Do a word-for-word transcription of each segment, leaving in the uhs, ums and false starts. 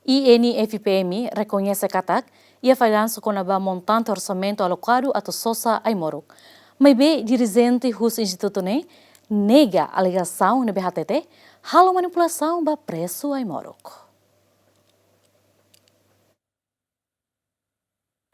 I N F P M rekoñese katak iha fallansu kona-ba montante orsamentu alokadu atu sosa ai-moruk. Maibé dirijente husi institutu ne'e nega alegasaun ne'ebé hatete halo manipulasaun ba presu ai-moruk.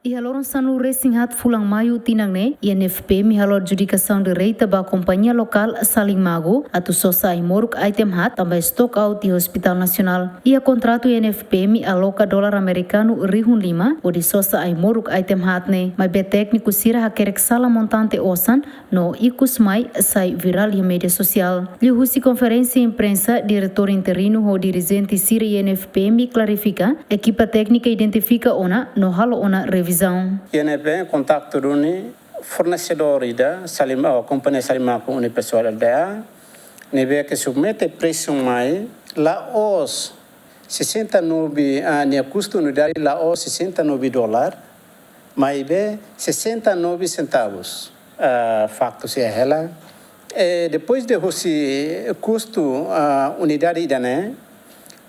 Iha loron sanulu-resin-haat fulan Maiu tinan ne'e, I N F P M halo adjudikasaun direta ba kompañia lokál Salim Mago atu sosa ai-moruk item haat tanba stock out iha Hospital Nasionál. Iha kontratu I N F P M aloka dolar amerikanu rihun lima hodi sosa ai-moruk item haat ne'e, maibé tékniku sira hakerek sala montante osan no ikus mai sai virál iha média sosiál. Liuhusi konferénsia imprensa, diretór interinu ho dirijente sira I N F P M klarifika, ekipa téknika identifika ona no halo ona revizaun. I N F P M kontaktu duni fornesedór ida, Salim, oh, kompañia Salim Mago Unipessoal L T A, ne'ebé ke submete presu mai, la'ós sessenta e nove, ah, nia kustu unidade la'ós sessenta e nove dólar, maibé sessenta e nove centavos. Ah, faktu sira hela. E depois de husi kustu, ah, unidade ida-ne'e,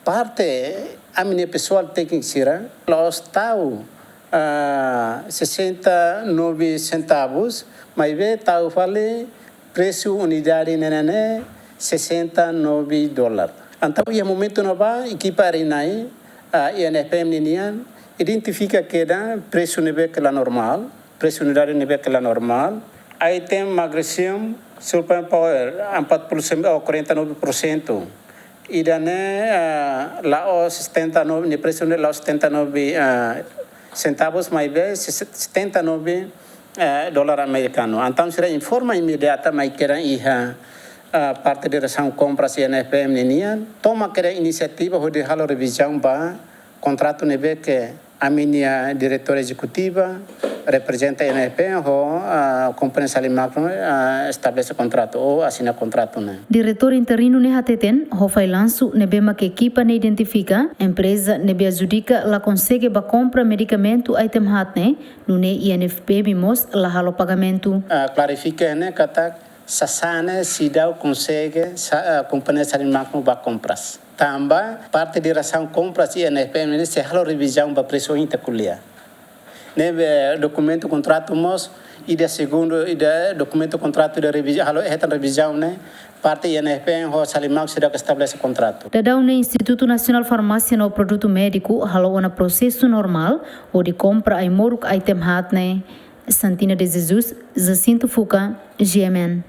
parte ami-nia pesoál tékniku sira la'ós tau, ah, sessenta e nove centavos, maibé tau fali presu unidade ne'e ne'e sessenta e nove dólar. Entaun, iha momentu ne'ebá, ekipa R N I, ah, I N F P M ninian, identifika kedas presu ne'ebé ke la normál, presu unidade ne'ebé ke la normál. Item magnesium, super power, empat puluh sembilan, oh, quarenta e nove por cento. Ida-ne'e, ah, la'ós setenta e nove, nia presu ne'e la'ós setenta e nove, ah, centavos, maibé se-, setenta e nove, eh, dólar amerikanu. Entaun, sira informa imediata mai kedas iha, ah, parte diresaun kompras I N F P M ninian, toma kedas inisiativa hodi halo revizaun ba kontratu ne'ebé ke ami-nia diretór ezekutiva, reprezenta I N F P M ho, ah, kompañia Salim Mago, ah, estabelese kontratu ou asina kontratu ne'e. Diretór interinu ne'e hateten, ho fallansu ne'ebé mak ekipa ne'e identifika, empreza ne'ebé adjudika la konsege ba kompra medikamentu item haat ne'e, nune'e I N F P M mós la halo pagamentu. Ah, klarifika ne'e katak sasán ne'e seidauk konsege sa-, ah, kompañia Salim Mago ba kompras. Tanba parte diresaun kompras I N F P M ne'e sei halo revizaun ba presu ohin ita ko'alia. Ne'ebé dokumentu kontratu mós, ida segundu, ida dokumentu kontratu ida revizaun, halo hetan revizaun ne'e, parte I N F P M ho Salim Mago seidauk estabelese kontratu. Daudaun ne'e Institutu Nasionál Farmásia no Produtu Médiku halo ona prosesu normál hodi kompra ai-moruk item haat ne'e. Santina de Jesus, Jacinto Fuca, G M N.